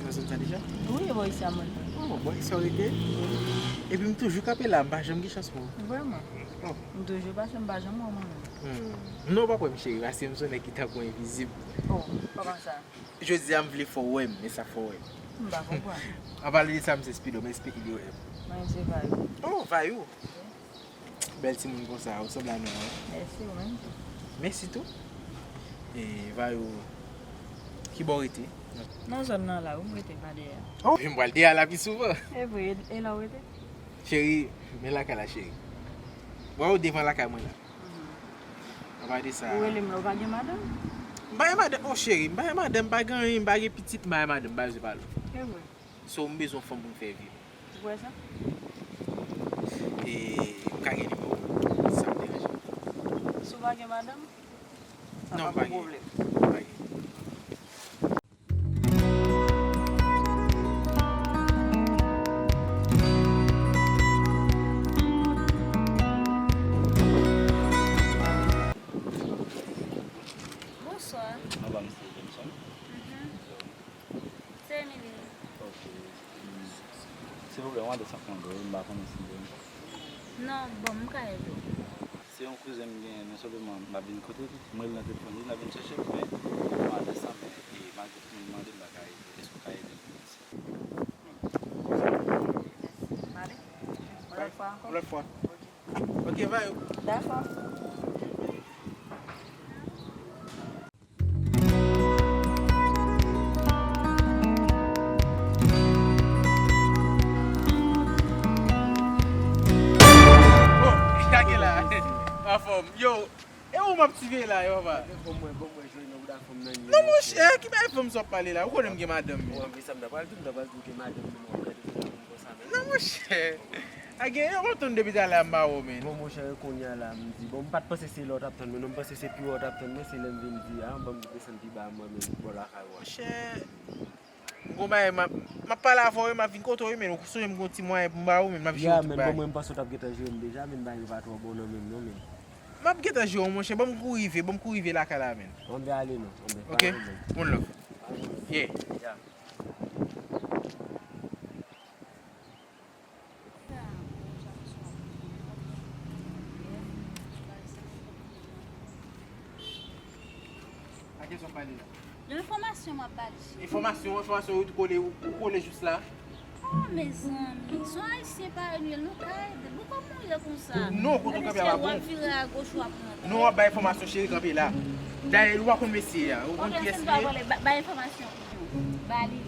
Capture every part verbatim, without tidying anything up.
Nan zòn sa deja? Wi, bò isi a mwen. Oh, bò isi a w rete? Epi m toujou kanpe la, m pa janm gen chans wè w. Vrèman? Oh. M toujou pase, m pa janm wè w mwen menm. Hmm. Non, w p ap wè m cheri, paske m se yon nèg ki tankou envizib. Oh, kòman sa? Jodi a m vle fè w wè m, e sa fè w wè m. M pa konprann. An pale de sa, m se Speedo, m esplike li yo M. Mwen se Vayou. Oh, Vayou. Bèl timoun konsa, ou sanble a nou an. Mèsi, ou menm tou. Mèsi tou. E, Vayou, ki bò w rete? Nan zòn nan la, wi, m rete pa dèyè. Oh, m pral dèyè la pi souvan. E vre, e la w rete? Cheri, men lakay la, cheri. Wè w devan lakay mwen la. Mhm. Apa de sa. Ou rele m la, ou pa gen madanm? M pa gen madanm, oh cheri, m pa gen madanm, m pa gen anyen, m pa gen pitit, m pa gen madanm, m pa bezwen pale w. E vre. So, m bezwen yon fanm pou m fè vi. Ou kwè sa? E, m ka gen nimewo w, si sa p deranje w. Si w pa gen madanm? Sa pa gen pwoblèm. Non, m pa gen. M pa gen. Bonswa. Anba, Mesye Johnson. Mhm. Se Emily. Ok. Silvouplè, yon adrès m ap mande w, m pa konnen si m gen. Non, bon, m ka ede w. Se yon kouzen m genyen, men senpleman m ap vin kote li. M rele nan telefòn li, l ap vin chèche m, men yon adrès la, men e malgre tout moun mande m, m pa ka ede l. Èske w ka ede m? Mèsi. M ale. Yon lòt fwa ankò? Yon lòt fwa. Ok. Ok, Vayou. Dakò. Oh, chake la. Anfòm. Yo, e ou m ap siveye la, yo, papa? Bon, mwen, bon, mwen, jwenn yon bouda fanm nan. Non, monchè, ki bagay fanm sa w ap pale la? Ou konnen m gen madanm, men. Ou wè sa m ta pral di, m ta pral di w gen madanm, men w ap gade m konsa, men. Non, monchè. A gen, yo konn tann depi talè a m pa wè w, men. Bon, monchè, kounye a la, m di, bon, m pa t panse se la w t ap tann mwen, non, m panse se pi wo w t ap tann mwen, se lè m vin di, a, ban m desann pi ba, mwen menm, bò lakay ou a. Monchè, m gon bagay, m ap, m ap pale avè w, wi, m ap vin kote w, wi, men, ou sonje m gon ti mwayen pou m ba ou, men, m ap jere w tout bagay. Ya, men, bon, mwen, m panse w t ap gentan jere m deja, men, bagay yo pa twò bon, non, men, non, men. M ap gentan jere w, monchè, ban m kou rive, ban m kou rive lakay la, men. Anben, ale, non, anben. Ok, one love. Yeah. Ya. A kiyès w ap pale la? De enfòmasyon m ap pale, cheri. Enfòmasyon, enfòmasyon, ou kole, ou, ou kole jis la. Oh, mezanmi, se yon ayisyen parèy nou ye, nou ka ede l. Bon, kòman w ye konsa? Non, kote w kanpe a pa bon. W ap vire agoch, w ap rantre. Non, w ap bay enfòmasyon, cheri, kanpe la. Dayè, ou pa konn mesye a, ou konn kiyès li ye? Ok, si m pa vòlè, ba, bay enfòmasyon. Ba li.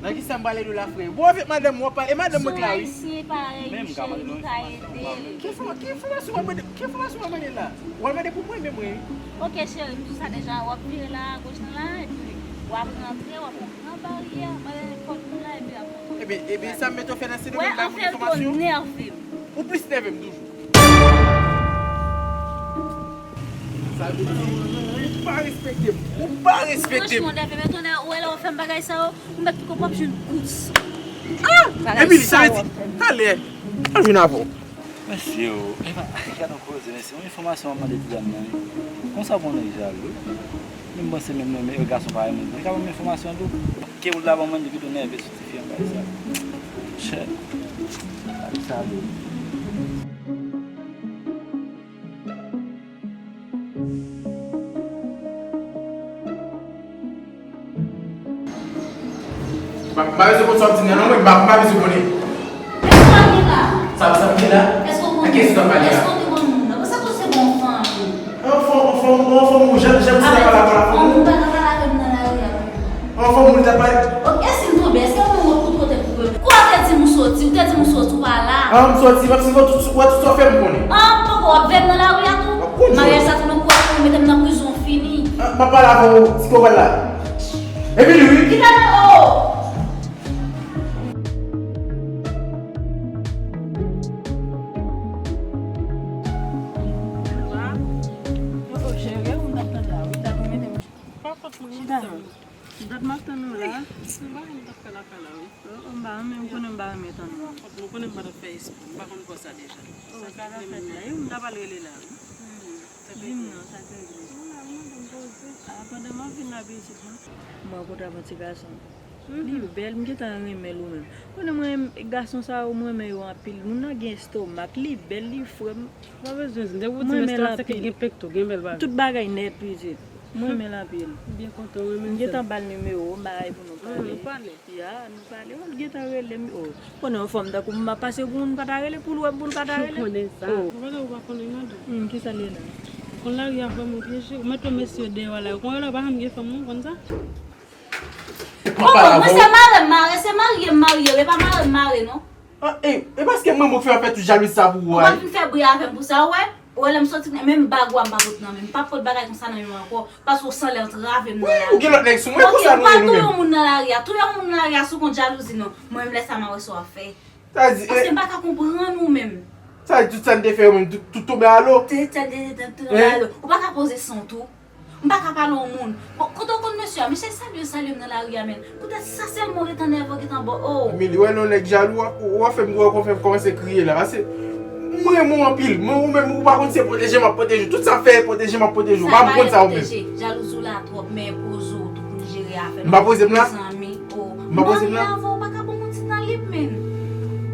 Nan kisa m pale de la, frè? Bon, avèk madanm ou ap pale, e madanm mwen k la, wi. Son ayisyen parèy nou, cheri, nou ka ede l. Ki enfòma-, ki enfòmasyon w ap mande, ki enfòmasyon w ap mande la? W ap mande pou mwen menm, wi. Ok, cheri, m di w sa deja, w ap vire la, agoch nan la, epi w ap rantre, w ap pran gran baryè, mwen pòt nou la, epi w ap rantre. Ebyen, ebyen, sa m mete w fè nan se de mwen bay moun enfòmasyon? Wè, anfen, l twò nève m. Ou plis nève m toujou. Sa vle di, ou pa respekte m. Ou pa respekte m. Franchman, Dèfè, men tonnè, ou wè lè w fè m bagay sa yo, ou mèt poko p ap jwenn kous. Ah! Emily, sa vle di, talè, m ap jwenn avè w. Mesye o, epa, gade yon koze, mesye, yon enfòmasyon m ap mande ti dam nan, wi. Konsa pou yon nèg jalou. Men m panse menm non, men yon gason parèy mwen, li ka ban m enfòmasyon tou. Ke ou la ban mwen, li pito nève sou ti fi an bagay sa. Chè. Bagay sa wi. M pa, m pa bezwen konn sa w ap di m nan non, mwen, m pa, m pa bezwen konnen. Èske w ap gen la? Sa, sa m gen la? Èske w konnen? Nan kiyès ou t ap pale la? Èske w te konn moun nan? Konsa tou se bon fanmi. An fò, an fò, an fò, jan, jan m di la pale avè w la, an fò. An moun pa ka pale avè m nan lari a. An fò moun ta pale. Ok, e si m tonbe, èske moun wè kout kote m tonbe? Kote w te di m ou soti? Ou te di m ou soti, ou pa la. An, m soti, m ap soti, wè tout, wè tout sa w fè m konnen. An, m poko, w ap veye m nan lari a tou? W ap konn. Maryaj sa tou nan kou a, ou mete m nan prizon, fini. An, m ap pale avè w, ti kou w pral la. Epi li, wi. Kite m, oh! Oh, cheri, ou t ap tann la, wi, t ap mete m. Pa fòt mwen, chita non. M t ap tann ou la. M pa konn m t ap fè lakay la, wi. Oh, oh, m pa renmen, ou konnen m pa renmen tann ou. Pa fòt mwen, konnen m pa t ap fè espre. M pa konn kò sa deja. Oh, sa k ap fèt la, e ou m ta pral rele la, wi. Hmm. Di m non, sa k regle. M la, m ap poze. Ah, pandan m ap vin la, pitit, non. Mwen kontre avèk ti gason. Li bèl, m gentan renmen l ou menm. Konnen mwen, gason sa yo, mwen renmen yo anpil. Moun nan gen estomak, li bèl, li fre. M Pa bezwen di, depi w di m estomak, se ke gen pekto, gen bèl bagay. Tout bagay nèt, pitit. Mwen renmen l anpil. M byen kontan, mwen menm. M gentan ba l nimewo w, m bay pou nou pale. Nou pale. Ya, nou pale. Ou gentan rele m. Oh. Konnen yon fanm tankou m, m ap pase pou moun pa ta rele, pou l wè m, pou l pa ta rele. Ou konnen sa. Ou pa konnen, madanm. Hmm, kisa l ye la? Ou konn lari a vrèman pyeje. Ou mèt wè mesye yo deyò la. Ou konn lè yo pa janm gen fanm, non, ou konn sa? Oh, mwen se mare m mare, se marye m marye, e pa mare m mare, non. Ah, e, e paske mwen, mwen fè, fè tout jalouzi sa pou ou, ay. Ou pa vin fè bri avè m pou sa, ou wè? Ou wè lè m soti, menm bag ou a m pa pot nan men m. M pa pot bagay konsa nan men m ankò, paske ou sanlè antrave m nan lari. Wi, ou gen lòt nèg sou mwen, konsa nou ye nou menm. Ok, ou pa touye yon moun nan lari a. Touye yon moun nan lari a sou kont jalouzi, non. Mwen menm lè sa m a wè sa w ap fè. Sa di, paske e, m pa ka konprann ou menm. Sa di tout sa n te fè yo menm, tout, tout tonbe alo. Te, te, te, te, te tonbe alo. Ou pa ka poze san w tou. M pa ka pale yon moun. Bon, kote w konn mesye a? Mesye salye, salye m nan lari a, men. Poutèt sa sèlman w gentan nève, w gentan bo, oh. Emily, wè lè yon nèg jalou, w ap, w ap fè m, w ap fè m kòmanse kriye la. Paske m renmen w anpil. Mwen, ou menm, ou pa konn se pwoteje m ap pwoteje w. Tout sa fè, pwoteje m ap pwoteje w. Pa m konn sa ou menm. Jalouzi w la twòp, men poze w tou pou n jere afè nou. M pa poze m la? Mezanmi, oh. M pa poze m la? Marye avè w, ou pa ka ban m yon ti tan lib, menm.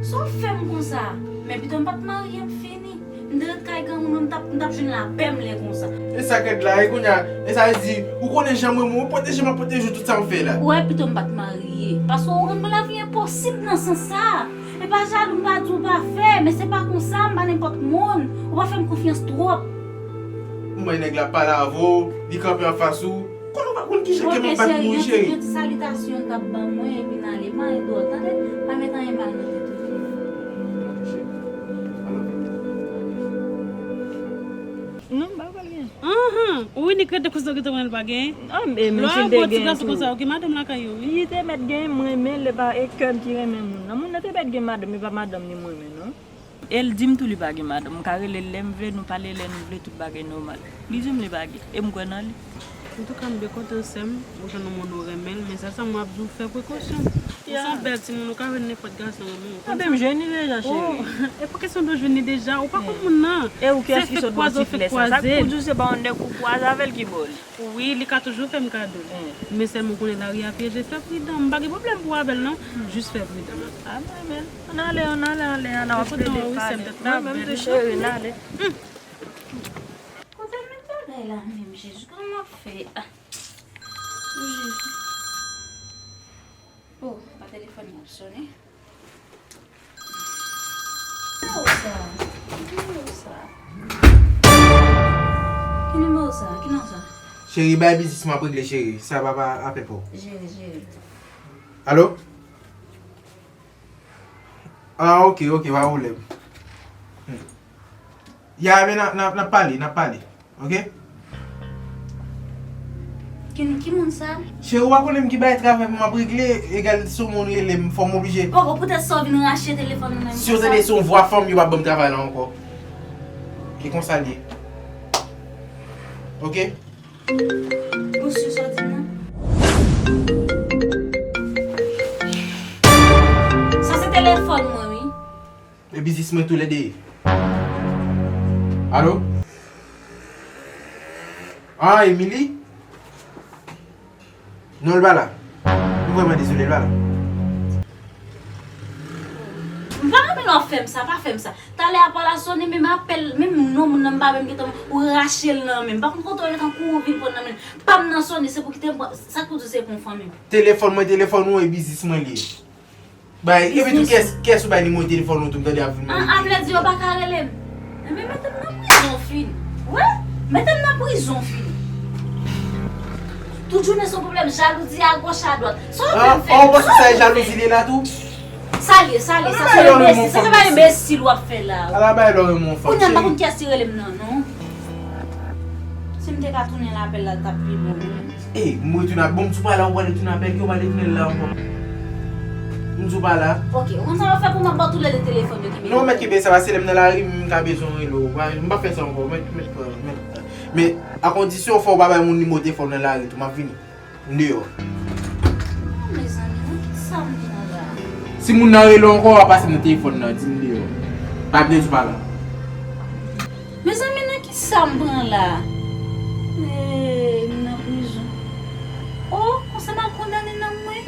Sa w fè m konsa? Men pito m pa t marye, m fini. M te ret kay granmoun mwen, m t ap, m t ap jwenn lapè m lè konsa. E sa k rèd la, e kounye a, e sa di, ou konnen jan mwen, mwen pwoteje m ap pwoteje w tout sa m fè la. Ou wè, pito m pa t marye. Paske ou rann mwen lavi enposib nan sans sa. E pa jalou, m pa di w pa fè, men se pa konsa, m pa nenpòt moun. Ou pa fè m konfyans twòp. M wè nèg la pale avè w, li kanpe anfas ou. Konnen w pa konn kijan ke m ap bat pou ou, cheri. Yon ti salitasyon l t ap ban mwen, epi n ale. M ale dòmi, tande? Pa met anyen mal nan tèt ou. Non, m pa pral gen. Anhan, ou inik rete konsa, ou gentan wè l pa gen. Ah, men, men si l te gen tou. Lè w wè yon ti gason konsa, ou gen madanm lakay ou, wi. Li te mèt gen, m renmen l, e pa, e kè m ki renmen moun nan. Moun nan te mèt gen madanm, e pa madanm li m renmen, non. E l di m tou li pa gen madanm. M ka rele l lè m vle, nou pale lè nou vle, tout bagay nòmal. Li di m li pa gen. E m kwè nan li. Antouka, m byen kontan, sè m, ou jwenn yon moun ou renmen l, men sèl sa m ap di w, fè prekosyon. Ou se yon bèl timoun, ou ka jwenn nenpòt gason renmen w, ou konn sa. Anben, m jwenn li deja, cheri. Oh, e pa kesyon de w jwenn li deja, ou pa konn moun nan. E ou kiyès ki sot ba w ti flè sa? Sa k pou di w se pa yon nèg ou kwaze avè l ki ba w li? Wi, li ka toujou fè m kado. Men sèlman ou konnen lari a pyeje, fè pridan. M pa gen pwoblèm pou w avè l, non. Jis fè pridan. Ah, men, men. Ann ale, ann ale, ann ale, ann ale, w ap plede pale. Nan menm tou, cheri, ann ale. Kote m met bagay la menm, Jezi, kòman m ap fè? Ah. O Jezi. Oh, pa telefòn nan ap sonnen. Ki nimewo sa? Ki nimewo sa? Ki nimewo sa? Ki non sa? Cheri, bay biznis mwen ap regle, cheri. Sa pa, pa apè pa w. Jere, jere. Alo? Ah, ok, ok, pa pwoblèm. Ya, men n a, n a, n ap pale, n ap pale. Ok? Ki, ki moun sa? Cheri, ou pa konnen m ki bay travay pou m ap regle, egal si yon moun rele m, fò m oblije. Poko, poutèt sa w vin rache telefòn nan men m konsa? Si yo tande se yon vwa fanm, yo p ap ban m travay la ankò. E konsa l ye. Ok? Ou si sa w di m nan? Sa se telefòn mwen, wi. E biznis mwen toulède ye. Alo? Ah, Emily? Non, l pa la. M vrèman dezole, l pa la. M pa renmen lè w ap fè m sa, pa fè m sa. Talè apa l a sonnen, menm apèl, menm non moun nan m pa menm gentan, ou rache l nan men m. Pa konn kote w gentan kouri vin pran nan men l. Pa m nan sonnen, se pou kite m pran, sa k pou di w se pou yon fanmi m. Telefòn mwen, telefòn ou, e biznis mwen li ye. Bay, epi tou, kiyès, kiyès ou bay nimewo telefòn ou tou, m tande ap vin mande. Ah, ah, vle di yo pa ka rele m. Enben, mete m nan prizon fini. Wi, mete m nan prizon fini. Tout jounen se yon pwoblèm, jalouzi a goch a dwat. Sa w ap fè m fè? Ah, ou panse sa e jalouzi li ye la tou? Sa l ye, sa l ye, sa se enbesil, sa se pa enbesil w ap fè la. Ala bay lò renmen yon fanm, cheri. Kounye a m pa konn kiyès ki rele m nan, non. Si m te ka tounen lapèl la, l t ap pi bon, wi. Ey, m retounen ap, bon, m tou pa la, ou pral retounen apèl, ki ou pral retounen la ankò? M tou pa la. Ok, ou konn sa w ap fè pou m ap ba w toulède telefòn yo kenbe. Non, mèt kenbe sa, paske lè m nan lari, m ka bezwen rele w. M pa fè sa ankò, mèt, mèt pran, mèt pran. Men, a kondisyon fò w pa bay moun nimewo telefòn nan lari tou, m ap vini. M deyò. Oh, mezanmi, nan kisa m pran la? Si moun nan rele w ankò, w a pase nan telefòn nan, di m deyò. Pa vle di w pa la. Mezanmi, nan kisa m pran la? Hey, m nan prizon. Oh, konsa m al kondane nanm mwen?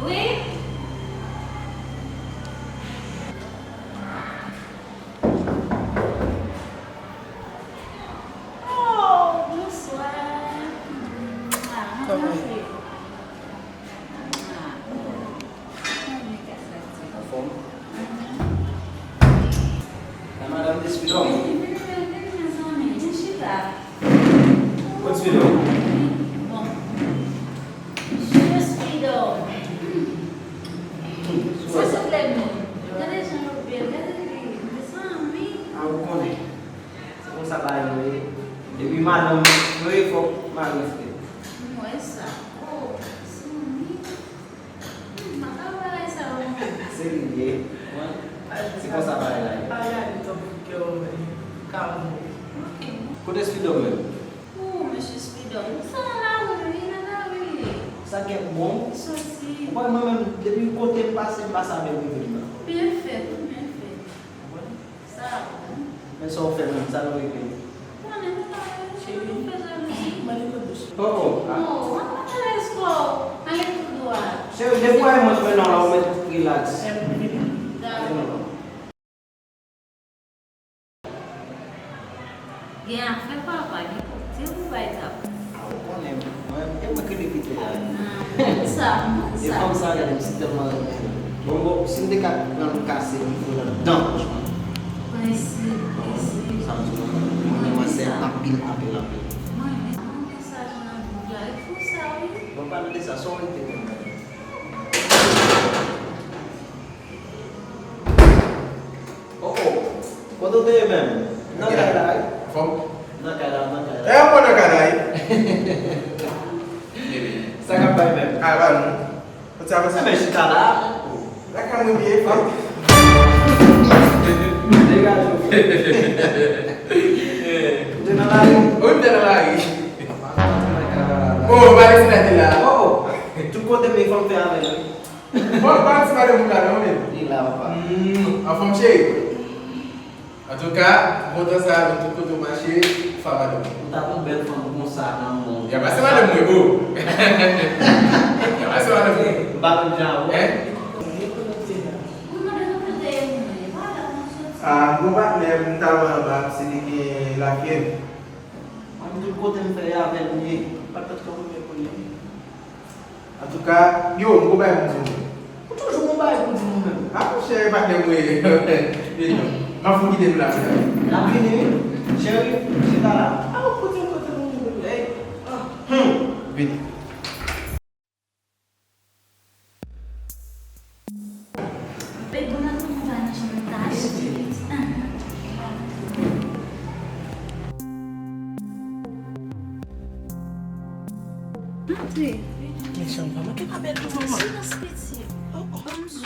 Wi? Oh, bonswa. Kòman w ye? Anfòm? La madam Despidòm. Vini, vini, vini, mezanmi, vin chita. Kot Spidòm? Bon. Jis Spidòm. Sa se lè moun. Gade jan yo bèl, gade li, mezanmi. A, ou konnen. Se konsa bagay yo ye. Epi madanm yo ye, fòk mari fre. M wè sa. Oh, mezanmi. M pa ka wè bagay sa yo, non. Se li ye. Wè. Se konsa bagay la ye. Pa gade tankou kè w ka mouri. Ok. Kote Spidòm menm? Ou, mesye Spidòm, sa nan lari, wi, nan lari. Sa gen bon? Soti. Ou wè mwen menm, depi kote m pase, m pase avèk rive m nan. Byen fèt, ou byen fèt. Ou wè? Sa bon. Men sa w fè menm, sa nou regle. Konnen nou pa wè, nou fè jalouzi. Oh, oh, ah. Non, w ap pale espò. Ale tou dwat. Cheri, depi w wè mwen prenan la, ou mèt relax. Dakò. Gen afè papa, gen kote pou bay tap. A, ou konnen, mwen, e mwen ki repete la. Nan, mwen sa, mwen sa. E fanm sa, gade, m si tèlman renmen l. Bon, bon, si m te ka pran l kase mikwo nan dan, franchman. Prensip, prensip. Sa m di w, mwen renmen sè anpil, anpil, anpil. Mwen renmen sa, mwen renmen sa, jan nan boug la, e fou sa, wi. Bon, palan de sa, sa w rete menm nan? Oh, oh. Kote w te ye menm? Nan kay la, wi. Anfòm? Nan kay la, nan kay la. E, mwen nan kay la, wi. Sa k ap bay menm? A, ba nou. Kote sa pase? Men chita la. Lakay mwen ye, fòk. Degaje w. Ou te nan lari? Wi, m te nan lari. Oh, pa de fenèt la. Oh, oh. Tout kote men fòk fè avè l, wi. Bon, pa di madanm ou la non, men. Li la, papa. Hmm, anfòm, cheri? Antouka, m kontan sa, men tout kote w mache, ou fè madanm ou. Ou ta pran bèl fanm konsa nan mond. Y a pase madanm mwen, oh. Y a pase madanm mwen. M pa menm jan avè w. Hein? Ah, m gon patnè m t al wè anba, se li gen lafyèv. Mwen, tout kote m fè, e avè l m ye. Pa t pèt kò mwen, men kounye a. Antouka, yo, m gon bagay pou di nou. Ou toujou gon bagay pou di nou menm. A, monchè, patnè m, wi. M ap fon kite nou la, medam. N ap vini, wi. Cheri, chita la. A, ou kote, kote nou vini, bebe? Ey. Ah. Hmm. Vini. Bebe, bon, nan kòman w pa nan chanm nan, ta achte pitit. Antre. Men chanm pa manke pa bèl tou, manman. Silans, pitit. Oh, oh. Ban m di w.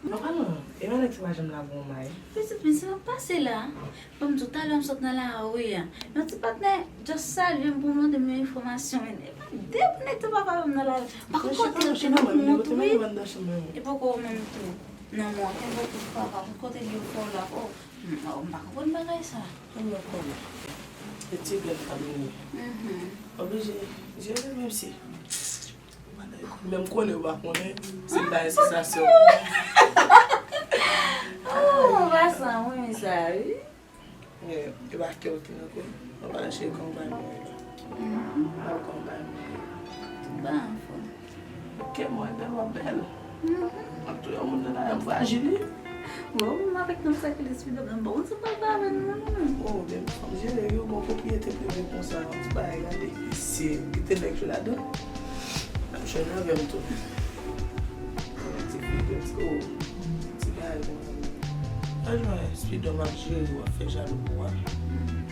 Non, pa non. E malèt se pa janm la bon may. Pitit, men sa k ap pase la. Ban m di w, talè m sot nan lari a. Yon ti patnè just salye m pou mande m yon enfòmasyon, men e pa dekonekte papa m nan lari. Pa konn kote l te nan kont, wi. E poko menm tou. Non, mwen, kenbe tou papa, kote l ye fò la. Oh, m, oh, m pa konprann bagay sa. Mwen konnen. E ti grenn pa vini. Mhm. Oblije jere menm si. Menm konnen ou pa konnen, se bay sansasyon. Oh, mwen pa san, mwen renmen sa, wi. E, e pa kè w ki nan kò. Mwen pa nan cheri kòm bay mwen la. Mhm. Mwen kòm bay mwen. Tout bagay anfòm. Kè mwen bèl, w ap bèl. Mhm. M ap touye yon moun nan la, m frajil, wi. Bon, ou menm avèk nonm sa ki lespri dòm nan, bon, ou se pa pale avè nou, non, non. Oh, men fanm jere yo, bon, pwopriyete prive konsa, yon ti bagay, gade, isi, kite nèg jwe ladan. N ap jwenn avè m tou. Yon ti figil, oh, ti bagay konsa. Franchman, Spidòm ap jere, w ap fè jalou pou wa.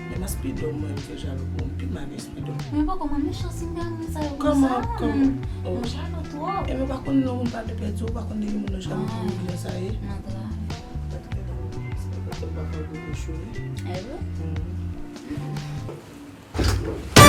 Men nan Spidòm, mwen, m fè jalou pou ou, m pi mal ke Spidòm. Men poko mwen mechan si m gen moun sa yo konsa. Kòman, kòman? Oh. M jalou twòp. E men pa konn non moun pa de pèdi, ou pa konn de gen moun nan jalou pou ou, jan sa ye. Nan travay. Paske nan moun, se pa tèt pa fè gwo gwo chou, wi. E vre? Mhm.